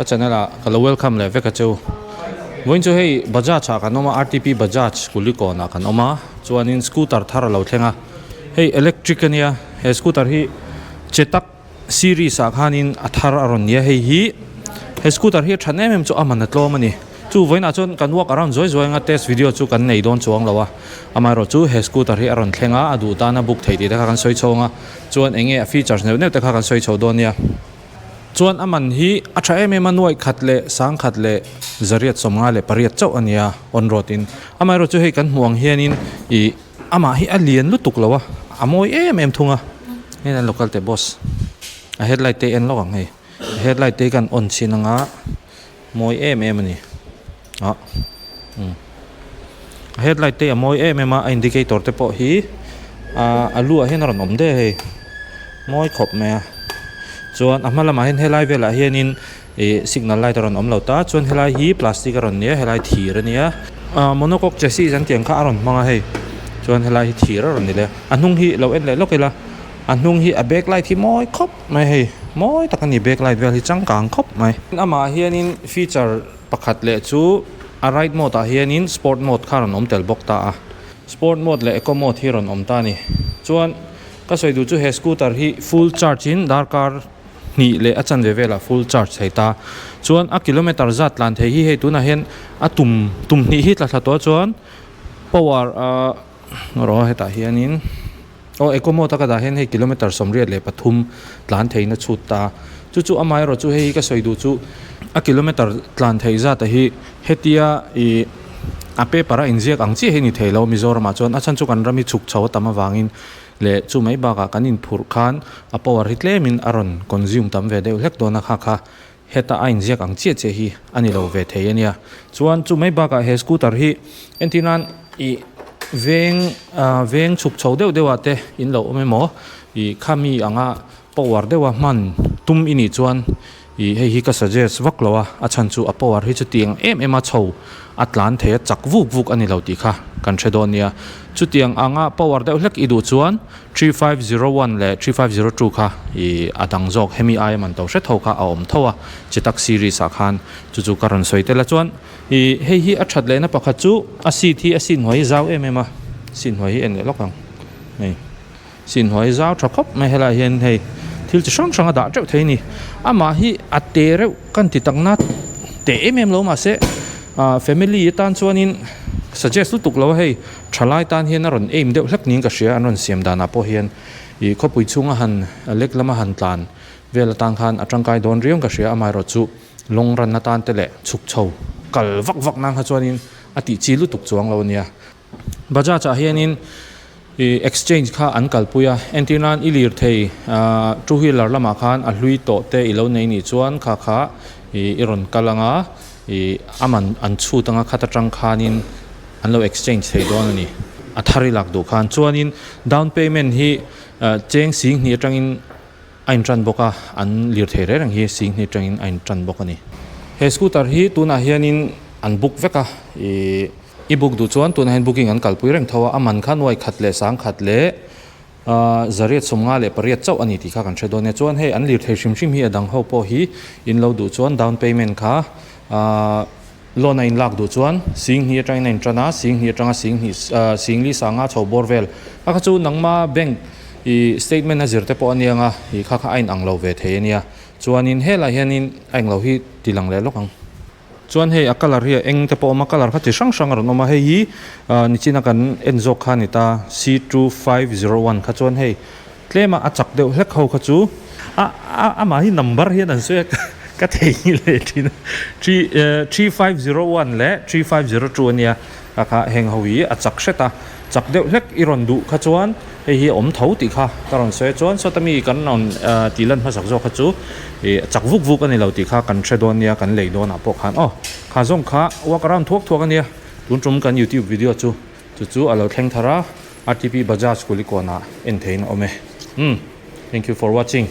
Ka channel ah ka lo welcome leh vek a cheu. Vawiin chu hei Bajaj ah kan awm a, RTP Bajaj Kulikawn ah kan awm a, chuanin scooter thar a lo thleng a. Hei electric a nia, he scooter hi Chetak series ah khanin a thar a rawn ni a, hei hi he scooter hi a that em em chu a man a tlawm a ni. Chu vawiin ah chuan kan walk around zuai zuai anga test video chu kan nei dawn chuang lo a, amaherawh chu he scooter hi a rawn thleng a, a duh tan a book theih tih te kha kan sawi chhawng a, chuan eng nge a features neuh neuh te kha kan sawi chho dawn nia. Chuan a man hi a tha em em a, nuaih khat leh sang khat leh zariat 58 chauh a nia on road in. Amaherawh chu hei kan hmuh ang hianin ih amah hi a lian lutuk lo a, a mawi em em thung a. Hei an local teh boss a headlight te en lawk ang hei, a headlight te hi kan on chhin anga mawi em em a ni ah umm a headlight te a mawi em em a, a indicator te pawh hi ah a lu ah hian a rawn awm daih a hei mawi khawp mai a chuan a hma lamah hian helai velah hianin ih signal light a rawn awm lo ta chuan helai hi plastic a rawn ni a helai thir a nia ah monocoque chassis an tih ang kha a rawn hmang a hei chuan helai hi thir a rawn ni leh a hnung hi lo en leh lawk ila a hnung hi a back light hi mawi khawp mai hei mawi tak a ni back light vel hi changkang khawp mai amah hianin feature Pakhat leh chu a ride mode ah hianin sport mode kha rawn awm tel bawk ta a, sport mode leh eco mode hi rawn awm ta a ni. Chuan ka sawi duh chu he scooter hi full charge in darkar hnih leh a chanve velah full charge thei ta. Chuan a kilometer zat tlan thei hi hei tunah hian a tum tum hnih hi tla thla tawh a chuan power ah rawh hetah hianin aw eco mode a ka dah hian hei kilometer 83 tlan theihna chhut ta chu chu amaherawh chu hei hi ka sawi duh chu a kilometer tlan theih zat a hi hetia ih a paper a inziak ang chiah hi a ni thei lo Mizoram ah chuan a chhan chu kan ram hi chhuk chho a tam avangin leh chu mai bakah kan inphurh khan a power hi tlemin a rawn consume tam ve deuh hlek dawn a kha kha heta a inziak ang chiah chiah hi a ni lo ve thei a nia. Chuan chu mai bakah he scooter hi entir nan ih veng ah veng chhuk chho deuh deuh ah te in lo awm emaw ih khami anga power deuha hman tum i nih chuan ih hei hi ka suggest vak lo a, a chhan chu a power hi chutiang em em a chho a tlan thei a chak vuk vuk a ni lo tih kha kan hre dawn nia. Chutiang anga power deuh hlek i duh chuan 3501 leh 3502 kha ih a dang zawk hemi aia man to hre tho kha a awm tho a, Chetak series ah khan chu chu ka rawn sawi tel a chuan ih hei hi a that lehna pakhat chu a seat hi a seat hnuai hi zau em em a, seat hnuai hi en leh lawk ang hei seat hnuai hi zau tha khawp mai helaiah hian hei thil chi hrang hrang a dah teuh thei a ni amah hi a te reuh kan ti tak na te em em lo mahse ah family atan chuanin suggest lutuk lo a hei. Thalai tan hian a rawn aim deuh hlek niin ka hria, an rawn siam danah pawh hian ih khawpui chhunga han lek lama han tlan vel atan khan a tangkai dawn riau ka hria, amaherawh chu lawng ran atan te leh chhuk chho kal vak vak nan kha chuanin a tih chi lutuk chuang lo a nia. Bajaj ah hianin ih exchange kha an kalpui a, entir nan i lirthei ah two wheeler lamah khan a hlui tawh te i lo nei nih chuan kha kha ih i rawn kal anga ih a man an chhut anga khat atang khanin an lo exchange thei dawn a ni. A thar i lak duh khan. Chuanin down payment hi cheng 10,000 atangin a intan bawk a, an lir thei reng reng hi 10,000 atangin a intan bawk a ni. He scooter hi tunah hianin an book vek a, ih i book duh chuan tunah hian booking an kalpui reng tho a, a man kha nuai khat leh sang khat leh 858 chauh a ni tih kha kan hre dawn nia. Chuan hei an lir thei hrim hrim hi a dang ho pawh hi in lo duh chuan down payment kha Loan a inlak duh chuan 10,000 atangin a intan a, 10,000 atanga 10,000 singli sanga chho bawr vel. Kha kha chu nangma bank i statement a zir te pawh a nia nga, i kha kha a inang lo ve thei a nia. Chuanin helaiah hianin a englo hi ti lang leh lawk ang. Chuan hei a colour hi a eng te pawh a awm a, colour kha chi hrang hrang a rawn awm a, hei hi nichina kan en zawk kha a ni ta, C2501 kha chuan hei Tlema a chak deuh hlek ho kha chu a a amah hi number hian an sawi a ka theihnghilh leh thin a three eh 3501 leh 3502 ania kha kha heng ho hi a chak hret a chak deuh hlek i rawn duh kha chuan hei hi a awm tho tih kha ka rawn sawi a chuan sawta mi kan rawn eh tih lan hmasak zawk kha chu ih chak vuk vuk a ni lo tih kha kan hre dawn nia kan lei dawnah pawh khan aw kha zawng kha walk around thuak thuak ania tun tum kan youtube video chu Chu chu a lo thleng thar a, RTP Bajaj Kulikawnah en theiin a awm e. Umm. Thank you for watching.